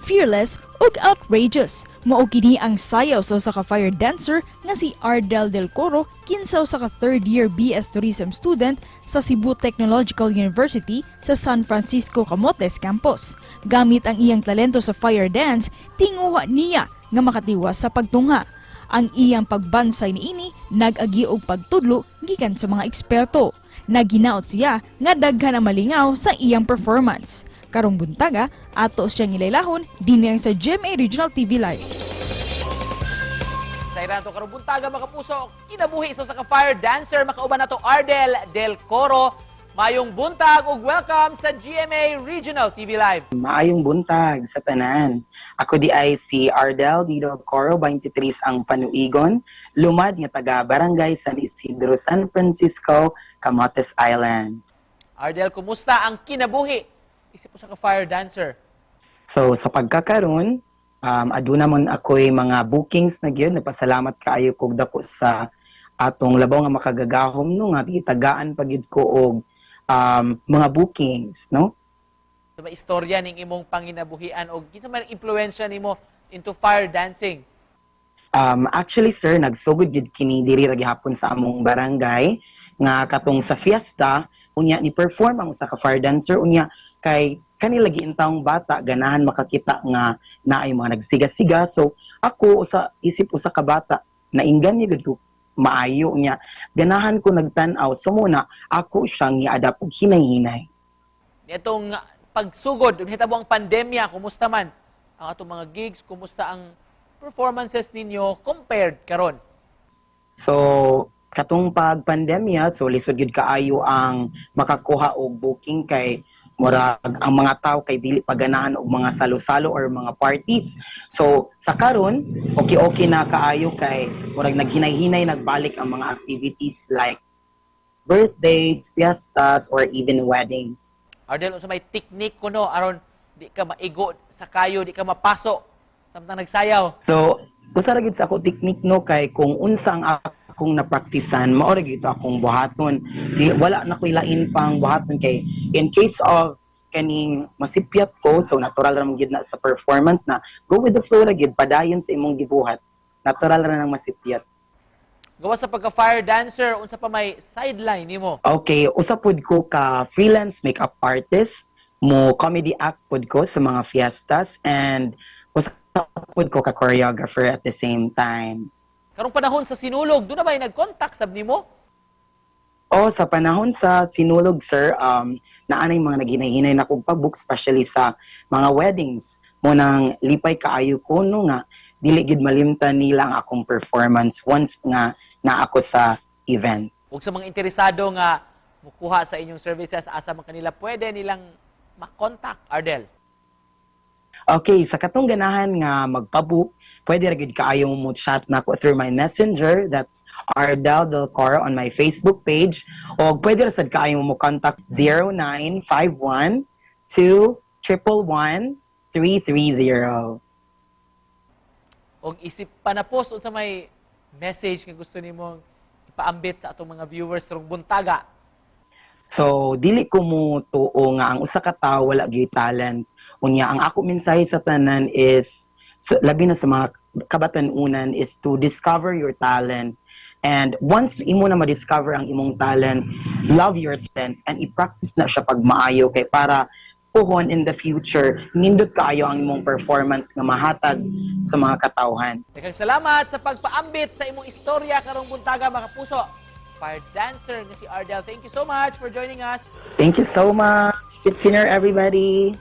Fearless ug outrageous. Mao kini ang sayaw sa usa ka fire dancer nga si Ardel Del Coro, kinsa usa ka third year BS Tourism student sa Cebu Technological University sa San Francisco Camotes Campus. Gamit ang iyang talento sa fire dance, tinguha niya nga makatiwas sa pagtungha. Ang iyang pagbansay niini nag-agi og pagtudlo gikan sa mga eksperto. Naginaot siya nga daghan ang malingaw sa iyang performance. Karong buntaga, ato siyang ilaylahon dinhi sa GMA Regional TV Live. Sa ira to karong buntaga, mga kapuso, kinabuhi sa usa ka fire dancer. Makauban nato Ardel Del Coro. Maayong buntag ug welcome sa GMA Regional TV Live. Maayong buntag sa tanan. Ako diay si Ardel Del Coro, 23 ang panuigon, lumad nga taga Barangay San Isidro, San Francisco, Camotes Island. Ardel, kumusta ang kinabuhi isip usa ka fire dancer? So sa pagkakaron, aduna man ako'y mga bookings na gyud. Napasalamat kaayo kog dako sa atong labaw nga makagagahom, no, nga gitagaan pa gyud ko og mga bookings, no? Sa may istorya ning imong panginabuhian og kinsa man ang impluwensya nimo into fire dancing? Actually, sir, nagsugod gyud kini diri ra gihapon sa among barangay nga katong sa fiesta, unya ni perform ang usa ka fire dancer, unya kay kanila giintawong bata ganahan makakita nga naay mga nagsiga-siga. So ako usa isip usa ka bata, nainggan gyud ko maayo, unya ganahan ko nagtan-aw, so muna ako siyang gi-adapt og hinay-hinay. Nitong pagsugod, nahitabo ang pandemya, kumusta man ang atong mga gigs, kumusta ang performances ninyo compared karon? So katong pag pandemya, so lisod gyud kaayo ang makakuha og booking kay murag ang mga tao kay dili paganahan og mga salo-salo or mga parties. So sa karon, okay-okay na kaayo kay murag naghinay-hinay nagbalik ang mga activities like birthdays, fiestas or even weddings. Ardel, unsa may technique kuno aron di ka maigo sa kayo, di ka mapaso samtang nagsayaw? So, usa ra gid sa ako technique, no, kay kung unsa ang akong napraktisan, mao ra gid akong buhaton. Di wala na ko'y lain pang buhaton kay in case of kaning masipyat ko, so natural ra man gid na sa performance na go with the flow ra gid, padayon sa imong gibuhat. Natural ra nang masipyat. Gawas sa pagka fire dancer, unsa pa may sideline nimo? Okay, usa pud ko ka freelance makeup artist, mo comedy act pud ko sa mga fiestas and usa pud ko ka choreographer at the same time. Karong panahon sa Sinulog, duna bay nag-contact sab nimo? Oh, sa panahon sa Sinulog, sir, naanay mga naghinay-hinay na kog pag-book, especially sa mga weddings. Mao nang lipay kaayo ko, no, nga dili gid malimtan nila ang akong performance once nga na ako sa event. Ug sa mga interesado nga mukuha sa inyong services, asa man kanila pwede nilang makontak, Ardel? Okay, sa katong ganahan nga magpa-book, pwede ra gid kaayo mo chat nako through my Messenger, that's Ardel Del Coro on my Facebook page, o pwede ra sad kaayo mo contact 0951 2 111 330. Og isip panapos, unsa may message nga gusto nimong ipaambit sa atong mga viewers karong buntaga? So dili ko mo tuo nga ang usa ka tawo wala gyud talent. Unya ang ako mensahe sa tanan is labi na sa mga kabatan-unan is to discover your talent. And once imo na ma-discover ang imong talent, love your talent and i-practice na siya pag maayo kay para puhon in the future nindot kaayo ang imong performance nga mahatag sa mga katawhan. Daghang salamat sa pagpaambit sa imong istorya karong buntaga, mga kapuso. Fire dancer nga si Ardel. Thank you so much for joining us. Thank you so much. Fit sooner, everybody.